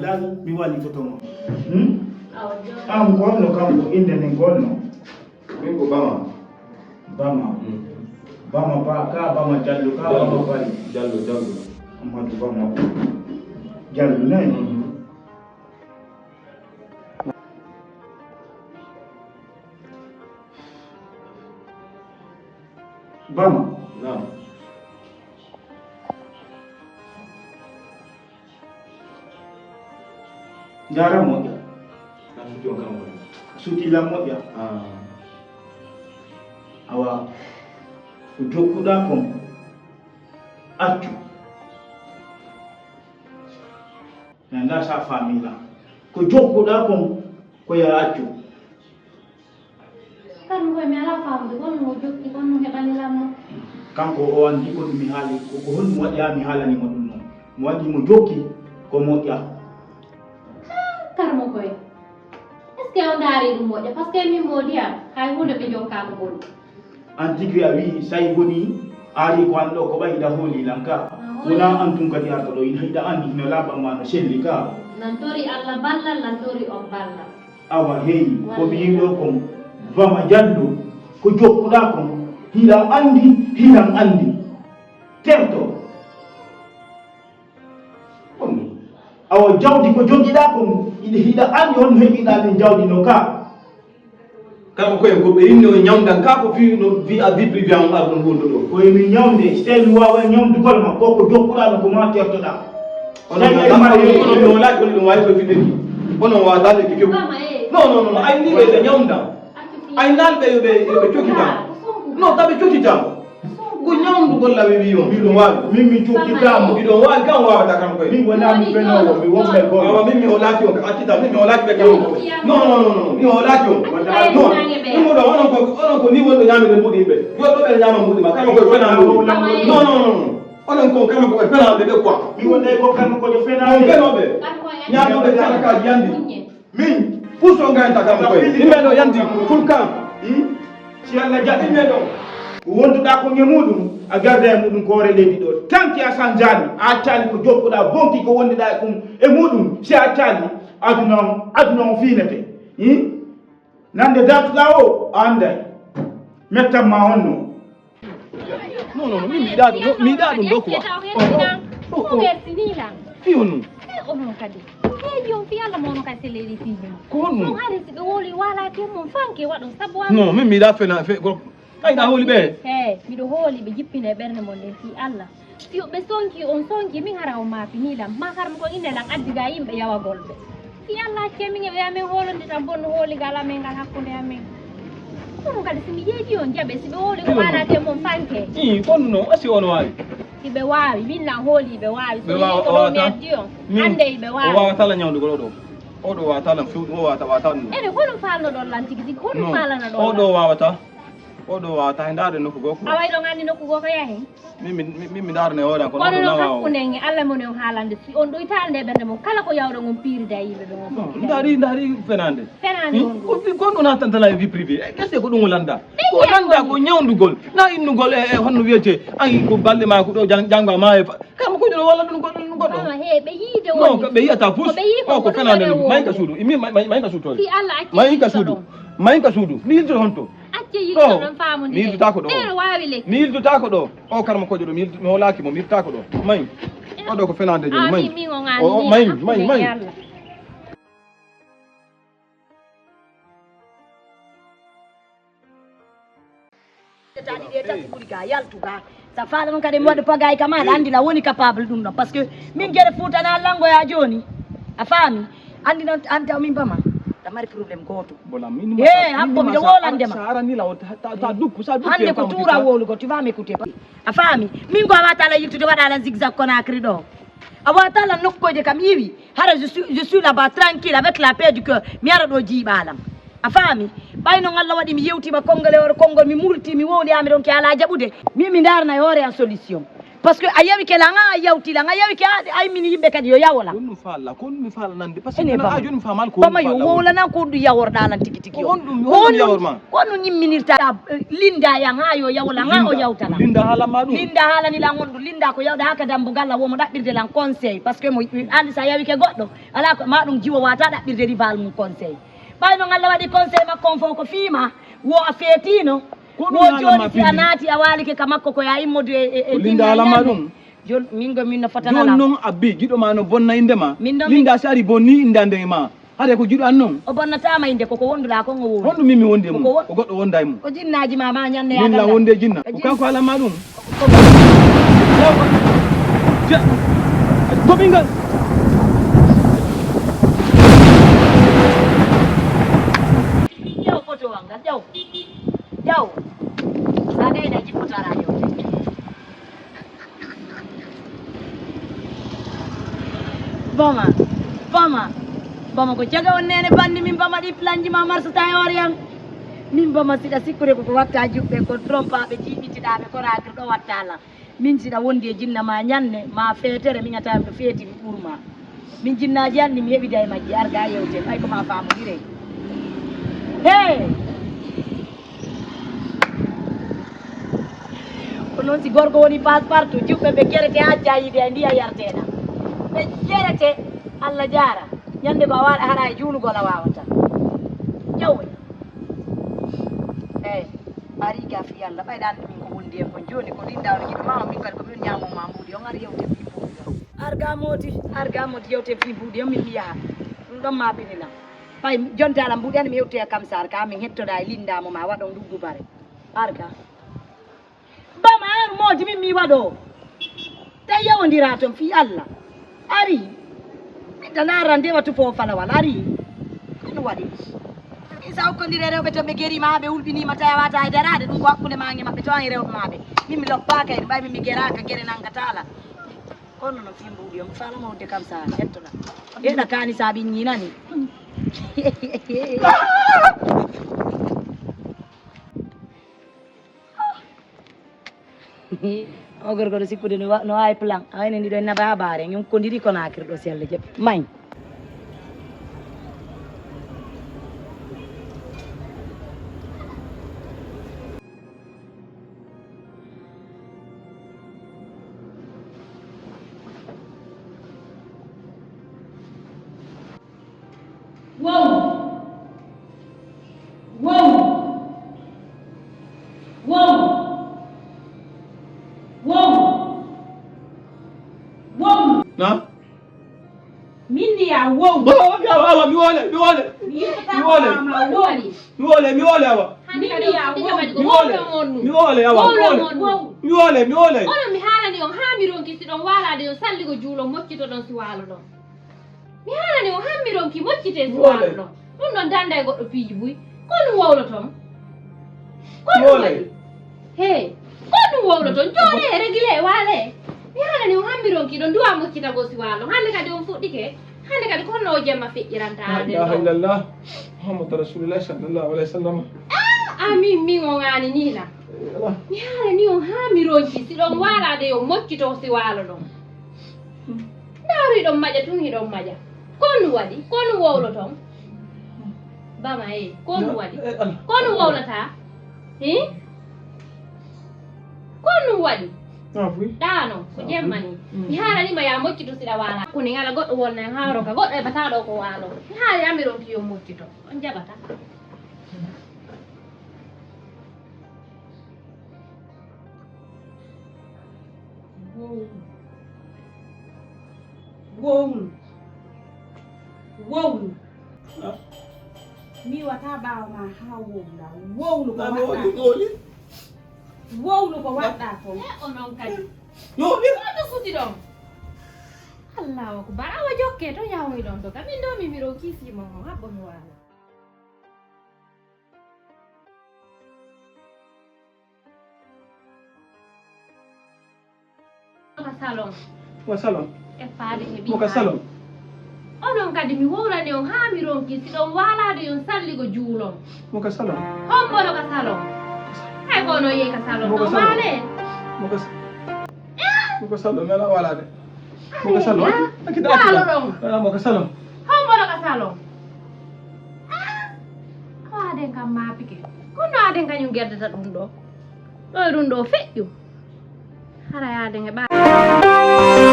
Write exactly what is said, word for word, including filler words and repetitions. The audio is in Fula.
Lal, mi wali foto ma. Hmm? An gonno kam ko innde nden gonno? Min ko Bama. Bama. Mm. Bama ba ka Bama Jallo ka Jallo. Bama Bari. Jallo, Jallo. Amadou Bama. Jallo ne? Mhm. Bama. Naam. Njaara moƴƴa. A suuti on kam woni. Suuti lam moƴƴa. Ah. Awa, ko jokkuɗaa kon, accu. Mi anndaa so a faamii lan. Ko jokkuɗaa kon, ko yo a accu. Kanko koye mi alaa faamude, ko honno o jokki, ko honno heɓani lan mo? Kanko o anndi ko ɗum mi haali, ko, ko honɗum waɗi haa mi haalani mo ɗum noon. Mo waɗi mo jokki, ko moƴƴa. Haa, karmo koye. Est-ce que o ndaari ɗum moƴƴa? Parce que min moodi am, hay huunde ɓe jokkaako boni. An tigi a wii, say boni, aari ko an ɗo, ko ɓay hiɗa hooli lan ka. Ah, hooli. Wonaa an tun kadi arta ɗo, ina hiɗa anndi, hino laaɓan ma no selli ka. Nan tori Allah ballal, nan tori on ballal. Awa hey, ko mi yiɗo kon, Bama Jallo, ko jokkuɗaa kon, hiɗa anndi, hiɗan anndi. Terto. Ɗum. Awa jawdi ko jogiɗaa kon, hiɗa, hiɗa anndi honno heɓiɗaa ndin jawdi no ka. Kanko koye ko ɓe inni o ñawdan ka ko fii no fii a vie privée on arɗon wondu ɗo. Ko e mi ñawde, so tawi mi waaway ñawdugol ma, ko ko jokkuɗaa no ko ma tertoɗaa. Onon mi walaaki woni ɗum waawi koye fii lekki. Onon waawata lekki few. Non, non, non, non, ay ni ɓe ɓe ñawda. Ay naal ɓe yo ɓe, yo ɓe cokkitan. Non, ka ɓe cokkitan. Ko ñawdugol la wi wi on. Miɗo waawi. Min mi cokkitaama. Miɗo waawi kan waawata kan koye. Min wonaa mi fenoowo, mi wonɓe gol. Awa min mi hoolaaki on, ka accita, min mi hoolaaki ɓe kan. Non, non, non, non, mi hoolaaki on. Non, min mo ɗo, onon ko, onon ko ni wonɓe ñaamide mbuɗi yimɓe. Yo ɗo ɓe ñaama mbuɗi ma, kan koye fenaa mbuɗi. Non, non, non, non. Onon ko kan ko fenaa ɓe quoi. Mi wonde ko kan ko fenaa. On fenooɓe. Ñaamooɓe tarakaaji yandi. Min, puso ngayta kam koye. Min meɗo yandi, ful kan. Hmm? Si Allah jaɓi meɗo. Ko wonduɗaa kon e muɗum, a garda e muɗum ko hoore leydi ɗo. Tanki a sanjaani, a accaali ko jokkuɗaa, bonki ko wonduɗaa e ɗum e muɗum, si a accaali, aduna on, aduna on fiinete. Hmm? Nande dartuɗaa o, a annday. Mettan ma honno. Non, non, non, min mi yiɗaa ɗum, mi yiɗaa ɗum ɗo quoi. Oh, oh, oh, oh. Fiyo nun. E onon kadi. Heeji on fii Alla mo onon kadi selleeli fiiji mon. Ko honɗum? Ɗum hari si ɓe wowli waalaaki e mon fanke waɗon sabu Alla. Non, min mi yiɗaa fena, fe, ko, kayɗa hooli ɓe? He, miɗo hooli ɓe jippina e ɓernde mon nden fii Alla. Si ɓe sonki, on sonki, min hara on maafinii lan. Ma hara ko ine lan addi ga yimɓe yawagol ɓe. Si Alla accii min e ɓe amen hoolonde tan bonno hooligal amen ngal hakkunde amen. Kono kadi si mi yeeji on jaɓe, si ɓe wowli ko waalaaki e mon fanke. Ii, kono non, o si on waawi. Si ɓe waawi, min lan hooli ɓe waawi. So mi yiɗi ko ɗo mi addi on, hannde ɓe waawi. O waawata lan ñawndugol oɗo. Oɗo waawata lan few, o waawata, waawata ɗum. Ene, hono faalnoɗon lan tigi tigi, hono faalanoɗon lan? Oɗo waawata. Oɗo waawata, he ndaarde nokku goo ko. Awa, hiɗon anndi nokku goo ko yahi? Min, min, min, min mi ndaarane hoore am, kono oɗo non nawa o. Hakkunde en e Alla mo on haalande, si on ɗoytaali nde ɓernde mon, kala ko yawɗon on piirida e yimɓe ɓe on. Non, ndaari, ndaari fenaande. Fenaande on ɗum. Ko, ko ɗum naatantana e vie privée. E, qu'est-ce que ko ɗum o lannda? Ko o lannda ko ñawndugol. Na innugol e, e honno wiyetee? An ko balɗe maa ko ɗo jang-, janngo ma e fa-, kam ko ɗum walla ɗum goɗɗo, ɗum goɗɗo. Baba, he, ɓe yiide woni. Non, ko ɓe yiyata fus. Ko ɓe yii ko ka fenaande ɗum. Mayi ka suudu. Immi, ma-, ma-, mayi ka suudu to. Si Alla acci. Mayi ka suudu. Mayi ka suudu. Mi yiltoto honto? Acce yilto ɗon faamondiren. Mi yiltotaako ɗo. Ɓeero waawi lekki. Mi yiltotaako ɗo. O karma koƴo ɗo, mi yilto-, mi hoolaaki mo, mi yiltotaako ɗo. Mayi. Oɗo ko fenaande jooni, mayi. Min o ŋaani. O, o, mayi, mayi, mayi. Tati ɗe tati ɓuri ga yaltu ga. Sa faala ɗum kadi mi waɗa pagay kam aɗa anndi la woni capable ɗum ɗon. Parce que min gere Fuuta na langoya jooni. A faami? Anndi noon an taw min bama. Ɗa mari problème gooto. Bola, min, eh, hakko miɗo wolande ma. Sa arani la o ta, ta, ta dukku, sa dukku. Hannde ko tuura wowlugo, tu vas m'écouter. A faami? Min ko a waata la yiltude waɗa la zigzag Conakry ɗo. A waata la nokkoyde kam iwi. Hara je suis, je suis là-bas tranquille avec la paix du cœur. Mi ara ɗo jiiɓalam. A faami? Ɓay noon Allah waɗi mi yewtiima konngol e hoore konngol, mi multi, mi wowliyaama ɗon ke alaa jaɓude. Min mi ndaarana e hoore an solution. Parce que a yawi ke lan, a yawti lan, a yawi ke, a, ay min yimɓe kadi yo yawo lan. Honɗum faala, ko honɗum mi faala nande? Parce que ene a bama. Joni mi faamaali ko bama yo wowlanan ko honɗum yaworɗa lan tigi tigi. Ko honɗum, ko honɗum honɗum yaworma? Ko honɗum yimminirta, eh, Linda yan ha yo yawo lan, ha o yawta lan. Linda haala ma ɗum? Linda haalani lan honɗum? Linda ko yawɗa ha ka dambugal lan womo ɗaɓɓirde lan conseil. Parce que mo, andi sa yawi ke goɗɗo, ala ko ma ɗum jiwo wata ɗaɓɓirde rival mum conseil. Ɓay non Allah waɗi conseil makko on fof ko fiima, wo a feetino. Ko ɗum wo haalama jooni si a pindi. Naati a waalike ka makko ko ya immodu e, e, e Ko Linda haalama ɗum? Jon min go min no fotana. Jon lan. Non abbi jiɗo ma no bonna inde ma. Min ɗon Linda mi- si ari bonni indande ma. Hade ko jiɗo an non. O bonnataama inde ko ko wonduɗa kon o wondi. Honɗum min mi wondi e mum? Ko ko won- Ko goɗɗo wonda e mum. Ko jinnaaji ma ma ñande. Min la wonde jinna. Ko kanko haalama ɗum. Ko ɓingal. Ƴeew foto am ngal, ƴeew. Ƴeew. Sa gayna jippotara ƴeew. Bama, bama, bama ko jaga on nene bandi min bama ɗi planji ma marsata e hoore yan. Min bama siɗa sikkude koko watta juɓɓe ko trompaɓe jiɓitiɗaɓe ko ragir ɗo watta lan. Min siɗa wondi e jinna ma ñande ma feetere min a tawi mi ɗo feeti mi ɓurma. Min jinnaaji an ɗi mi heɓida e majji arga yewte ɓay ko ma faamodire. He! Ko noon si gorko woni passe partout juɓɓe ɓe gerete ha jayiɓe e ndiya yarteɗa ɓe gerete. Allah jaara ñande ko a waɗa hara e juulugol a wawata ƴawoy. Eyi. Ari ga fi yalla ɓayɗa anndi min ko wondi en kon jooni ko linda on jiɗo ma on min kadi ko min ñaamo ma mbuuɗi on ar yewte fi mbuuɗi on. Ar ga moodi ar ga moodi yewte fi mbuuɗi on min mi yaha. Ɗum ɗon ma ɓinina ɓay jontaala mbuuɗi an mi yewtoya kam sar ka min hettoɗa e linda mo ma waɗon ɗum dubare. Ar ga bama ar moodi min mi waɗo ta yewondira ton fi allah. Ari. Miɗa naarande watu fof falawal ari. Kono waɗi isa okkondire rewɓe to ɓe geri ma ɓe hulɓinima tawi a wata e daraade ɗum ko hakkunde ma e maɓɓe to an e rewɓe maɓe. Min mi loppaaka en mbay min mi geraka gere nangatala. Kono no fi mbuɗi on mi falama wonde kam sa hettoɗa. Eɗa kani sa ɓiññi nani. O gorko ɗo sikkude no wa- no waawi plan a wayno ndiɗo en naba habaare en kodiri konakiri ɗo si allah jaɓi may. Wow. Wow. Wow. Wow. Wow. Na? Min ni ya wow. Ba wa ga wa mi wole mi wole. Mi wole. Mi wole. Mi wole mi wole awa. Min ni ya wow. Mi wole. Mi wole awa. Mi wole. Mi wole mi wole. Ono mi halani on ha mi ronki si don walade yo salligo juulo moccito don si walo don. Mi haalani on hammironki moccite suwaaɗo ɗon ɗum ɗon dannda e goɗɗo piiji buy. Ko ɗum wowloton? Ko ɗum waɗi? He. Ko ɗum wowloton? Jooɗe e regile e waale. Mi haalani on hammironki ɗon duwa moccita go suwaaɗo hannde kadi on fuɗɗike. Hannde kadi ko honno o jemma feƴƴiranta aade ɗo. Muhammadu rasulullah sallallahu alaihi wasallam. Amin min on aani nila. Mi haalani on hammironki si ɗon waalaade yo moccito suwaaɗo ɗon. Ndaaru hiɗon maƴa tun hiɗon maƴa. Ko ɗum waɗi? Ko ɗum wowloton? Bama e ko ɗum waɗi? Ko ɗum wowlata? Hi? Ko ɗum waɗi? Ɗaano ko jemmani. Mi haalanima ya moccito siɗa waala. Kuni ngala goɗɗo wonna en haaro ka goɗɗo e bataɗo ko waalo. Mi haali amiron ki yo moccito. On jaɓata. Wowlu. Wowlu. Wowlu. Mi wata ɓaawo ma ha wowla. Wowlu ko waɗɗa. Wowlu ko waɗɗa ko. E o non kadi. Wowlu. Ko suti ɗon. Allahu akbar. Awa jokke to yawoy ɗon to kam. Min ɗo mi miro kiifima on habbo mi wala. Ka salon. Mo salon. E faade he mo ka salon. Onon kadi mi wowlani on haa mi ronki si ɗon waalaade yon salligo juulon. Mo ka salon. Hombono ka salon. Hay ko ono yehi ka salon ɗon waale. Mo ka salon. Ko salon mi alaa walaade. Mo ko salon. Akida Waalo akida. Ɗon. Wala mo ko salon. Hombono ka salon. Ko aden kam maapike. Kono aden kañum gerdata ɗum ɗo. Ɗo e ɗum ɗo feƴƴu. Hara yaaden e ɓaa.